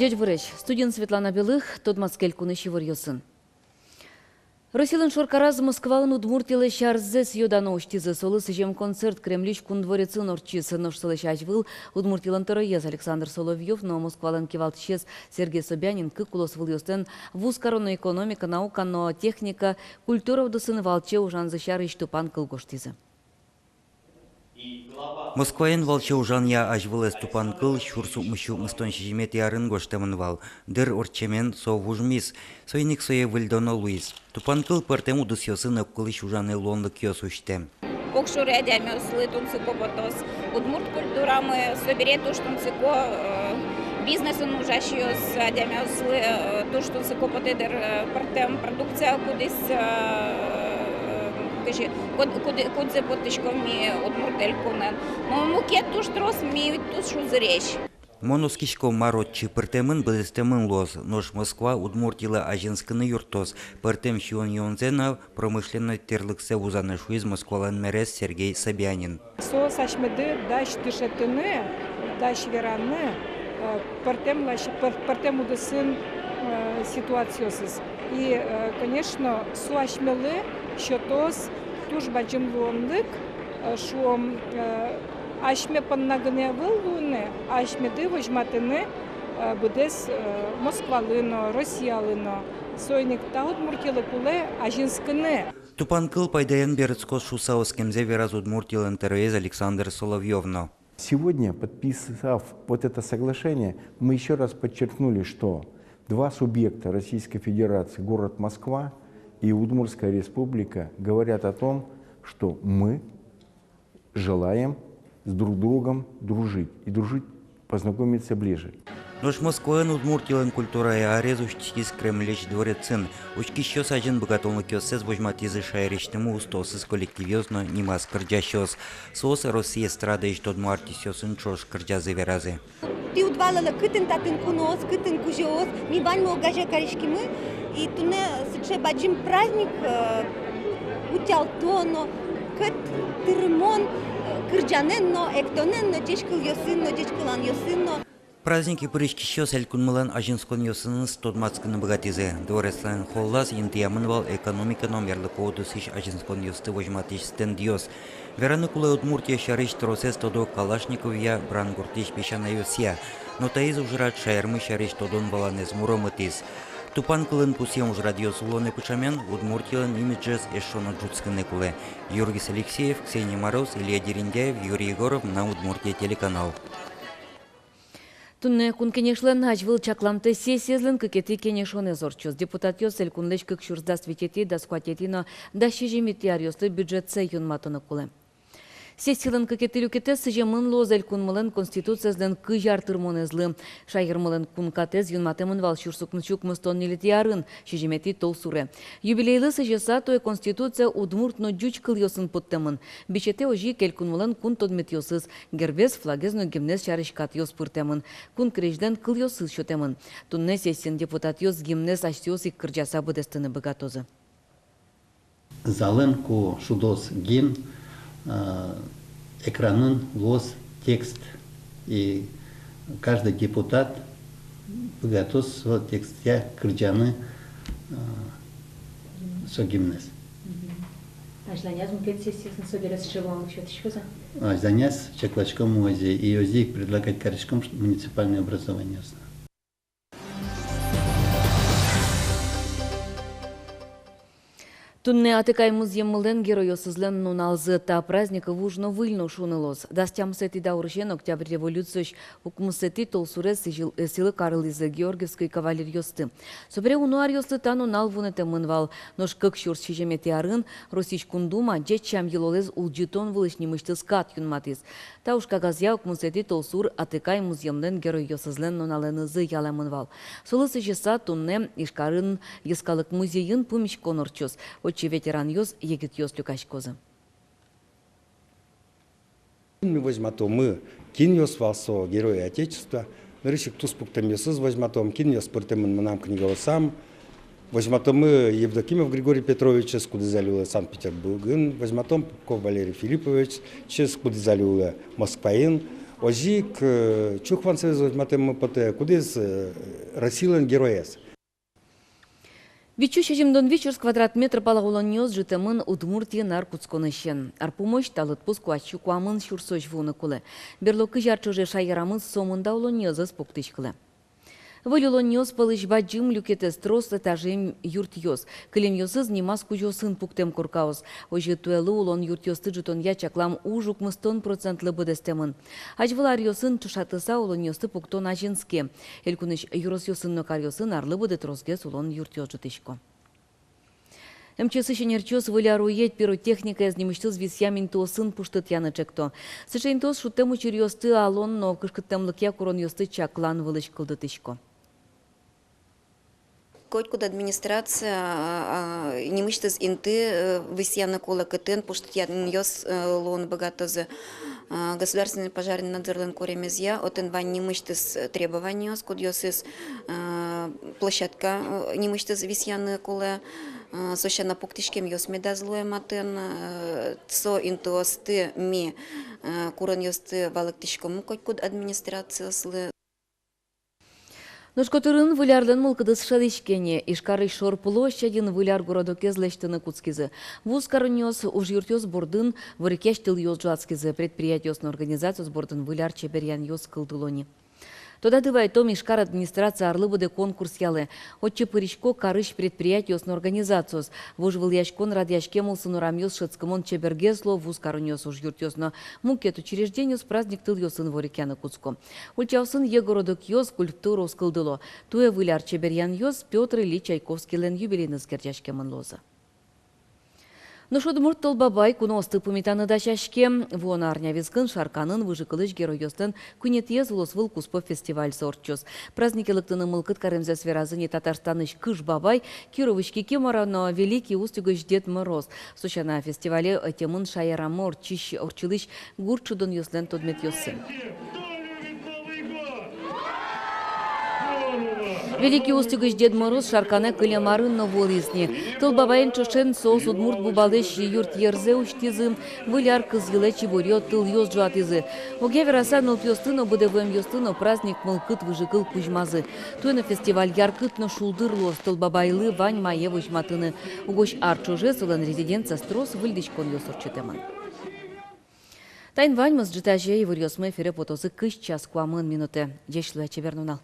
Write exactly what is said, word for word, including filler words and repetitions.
Ӟечбуресь! Студиын Светлана Белых. Тодматске элькунысь иворъёсын. Россилэн шоркараз Москваын Удмуртилэсь арзэс йодано усьтӥзы. Солы сӥзем концерт Кремльысь Кун дворецын ортчиз. Нош солэсь азьвыл Удмуртилэн тӧроез Александр Соловьёв но Москвалэн кивалтӥсез Сергей Собянин кык улосвылъёслэн вузкароно, экономика, наука но техника, культура удысын валче ужанзы сярысь тупан кыл гожтӥзы. Москваын валче ужанъя азьвылэз тупан кыл сюрс укмыссю укмыстон сизьыметӥ арын гожтэмын вал. Дыр ортчемен со вужмиз, соин ик сое выльдоно луиз. Тупан кыл пӧртэм удысъёсын огкылысь ужаны луонлыкъёс усьтэ. Огшоры адямиослы тунсыко потоз удмурт культурамы, собере туж тунсыко, э, бизнесын ужасьёс адямиослы, э, туж тунсыко потэ дыр, э, пӧртэм продукция, кудӥз, э, кызьы, куд-, куд-, кудзэ поттӥськом ми Удмурт Элькунын. Но мукет туж трос ми туж узыресь. Мон оскисько, мар отчы пыртэмын, быдэстэмын луоз. Нош Москва Удмуртилы азинскыны юрттоз, пӧртэм сиён-юонзэ но промышленной тӥрлыксэ вузаны, шуиз Москвалэн мэрез Сергей Собянин. Соос асьмеды дась дышетыны, дась вераны, э, пӧртэм лась-, пӧр-, пӧртэм удысын, э, ситуациосыз. И, э, конечно, со асьмелы сётоз туж бадӟым луонлык, э, шуом, э, асьме понна гинэ ӧвӧл луыны, асьмеды возьматыны, э, быдэс, э, Москвалы но, Россиялы но. Соин ик та Удмуртилы кулэ азинскыны. Тупан кыл пайдаен берытскоз шуыса оскемзэ вераз Удмуртилэн тӧроез Александр Соловьёв но. Сегодня, подписав вот это соглашение, мы ещё раз подчеркнули, что два субъекта Российской Федерации, город Москва и Удмуртская Республика, говорят о том, что мы желаем с друг другом дружить и дружить, познакомиться ближе. Нош Москваын Удмуртилэн культурая арез усьтӥськиз Кремльысь дворецын. Учкисьёс азьын быгатонлыкъёссэс возьматӥзы шаерысьтымы устоосыз коллективъёс но нимаз кырӟасьёс. Соос Россия эстрадаысь тодмо артистъёсын ӵош кырӟазы-веразы. Тӥ уд валалэ, кытын татын куноос, кытын кузёос, ми ваньмы огазе кариськимы, и туннэ сыӵе бадӟым праздник, э, утялтоно, кӧт тырмон, э, кырӟанэн но, эктонэн но, ӟеч кылъёсын но, ӟеч кыланъёсын но. Празднике пыриськисьёс элькунмылэн азинсконъёсыныз тодматскыны быгатӥзы. Дворецлэн холлаз интыямын вал экономика но мерлыко удысысь азинсконъёсты возьматӥсь стендъёс. Вераны кулэ, Удмуртия сярысь тросэз тодо Калашниковъя, Брангуртысь песянайёсъя. Но таиз ужрад шаермы сярысь тодон-валанэз муромытӥз. Тупан кылын пусъем ужрадъёс улонэ пыӵамен Удмуртилэн имиджез эшшо но ӝутскыны кулэ. Юргис Алексеев, Ксения Мороз, Илья Дерендяев, Юрий Егоров, «Моя Удмуртия» телеканал. Туннэ Кун Кенешлэн азьвыл чакламтэ сессиезлэн кыкетӥ кенешонэз ортчоз. Депутатъёс элькунлэсь кык сюрс дас витетӥ, дас куатетӥ но дас сизьыметӥ аръёслы бюджетсэ юнматыны кулэ. Сессилэн кыкетӥ люкетэз сӥземын луоз элькунмылэн Конституциезлэн кызь ар тырмонэзлы. Шаермылэн кункатэз юнматэмын вал сюрс укмыссю укмыстон ньылетӥ арын, сизьыметӥ толсуре. Юбилейлы сӥзьыса, туэ Конституцие удмурт но ӟуч кылъёсын поттэмын. Бичетэ озьы ик элькунмылэн кун тодметъёсыз, гербез, флагез но гимнэз сярысь катъёс пыртэмын. Кун крезьлэн кылъёсыз сётэмын. Туннэ сессиын депутатъёс гимнэз асьсэос ик кырӟаса быдэстыны быгатозы. Залын, ку шудоз гимн, э, экранын луоз текст, и каждый депутат быгатоз со текстъя кырӟаны, э, со гимнэз. Мгм. Азьланяз мукет сессиосын собере сыӵе луонлык сётӥськоз-а? Азьланяз чакласьком озьы, и озьы ик предлагать кариськом, что муниципальное образованиосын. Туннэ Атыкай музъеммылэн геройёсызлэн нуналзы. Та праздник вуж но выль но шуыны луоз. Дас тямысэтӥ даурысен, Октябрь революциысь укмысэтӥ толсуре, сӥзьыл-, э, сӥлы карылӥзы георгиевской кавалеръёсты. Собере уно аръёслы та нунал вунэтэмын вал. Нош кык сюрс сизьыметӥ арын Россиысь Кун Дума ӟеч сям-йылолэз улӟытон вылысь нимысьтыз кат юнматӥз. Та ужкагазъя укмысэтӥ толсур Атыкай музъемлэн геройёсызлэн нуналэнызы ялэмын вал. Солы сӥзьыса туннэ Ижкарын йӧскалык музейын пумиськон ортчоз. Отчы ветеранъёс, егитъёс люкаськозы. Ми возьматомы, кинъёс вал со Герои Отечества, нырысь ик туспуктэмъёсыз возьматом, кинъёс пыртэмын мынам книгаосам. Возьматомы Евдокимов Григорий Петровичез, кудӥз али улэ Санкт-Петербургын, возьматом Попков Валерий Филипповичез, кудӥз али улэ Москваын. Озьы ик, э, чухван союз возьматэммы потэ, кудӥз, э, Россилэн героез. Витьсю сизьымдон вить сюрс квадрат метр пала улонниос ӝутэмын Удмуртиын ар кутсконысен. Ар пумозь та лыдпус куатьсю куамын сюрсозь вуыны кулэ. Берло кызь ар ӵоже шаерамы сомында улонниосыз пуктӥськылэ. Выль улонниос пӧлысь бадӟым люкетэз трос этажъем юртъёс. Кылемъёсыз нимаз кузёосын пуктэм коркаос. Озьы туэлы улон юртъёсты ӝутонъя чаклам уж укмыстон процентлы быдэстэмын. Азьвыл аръёсын ӵошатыса улонниосты пуктон азинске. Элькунысь ёросъёсын но каръёсын арлы быдэ тросгес улон юртъёс ӝутӥсько. МЧС-ысь ӧнерчиос выль ар уед пиротехникаез нимысьтыз висъям интыосын пуштытъяны ӵекто. Сыӵе интыос шудтэм учыръёсты алон но кышкыттэмлыкъя куронъёсты чаклан вылысь кылдытӥсько. Котькуд администрация, а, а, нимысьтыз инты, э, висъяны кулэ, кытын пуштытъянъёс, э, луыны быгатозы. А, государственный пожарный надзорлэн куремезъя, отын вань нимысьтыз, э, требованиос, кудъёсыз, э, площадка, э, нимысьтыз висъяны кулэ, э, со сяна пуктӥськемъёс медаз луэ матын, э, со интыосты ми, э, куронъёсты валэктӥськомы котькуд администрациослы. Нош котырын выль арлэн мылкыдыз шӧдӥське ни. Ижкарысь Шор площадьын выль ар городокез лэсьтыны кутскизы. Вузкаронъёс, ужъюртъёс бордын ворекъясь тылъёс ӝуатскизы, предприятиос но организациос бордын выль ар чеберъянъёс кылдыло ни. Тодады вайытом, Ижкар администрация арлы быдэ конкурс ялэ. Отчы пырисько карысь предприятиос но организациос. Вожвылъяськон радъяськем улсын урамъёс шӧдскымон чебергес луо, вузкаронъёс, ужъюртъёс но мукет учреждениос праздник тылъёсын ворекъяны кутско. Ульчаосын йӧ городокъёс, скульптураос кылдыло. Туэ выль ар чеберъянъёс Пётр Ильич Чайковскийлэн юбилейеныз герӟаськемын луозы. Нош удмурт Тол Бабай куноосты пумитаны дасяське. Вуоно арня вискын Шарканын выжыкылысь геройёслэн куинетӥез улосвыл куспо фестивальзы ортчоз. Празднике лыктыны мылкыд каремзэс веразы ни Татарстанысь Кыш Бабай, Кировысь Кикимора но Великий Устюгысь Дед Мороз. Со сяна фестивале ӧтемын шаерамы ортчись, ортчылӥсь гурт шудонъёслэн тодметъёссы. Великий Устюгысь Дед Мороз Шарканэ кылем арын но вуылӥз ни. Тол Бабаен ӵошен соос удмурт Бубалэсь юртъерзэ усьтӥзы, выль ар кыз йылэ чиборъё тылъёс ӝуатӥзы. Огъя вераса, нылпиосты но, быдэ вуэмъёсты но праздник мылкыд, выжыкыл кузьмазы. Туэ но фестиваль яркыт но шулдыр луоз. Тол Бабайлы вань мае возьматыны. Угось ар ӵоже солэн резиденциез трос выльдӥськонъёс ортчытэмын. Таин ваньмыз. Ӝытазе иворъёсмы эфире потозы кызь час куамын минутэ. Ӟеч луэ, чебер нунал.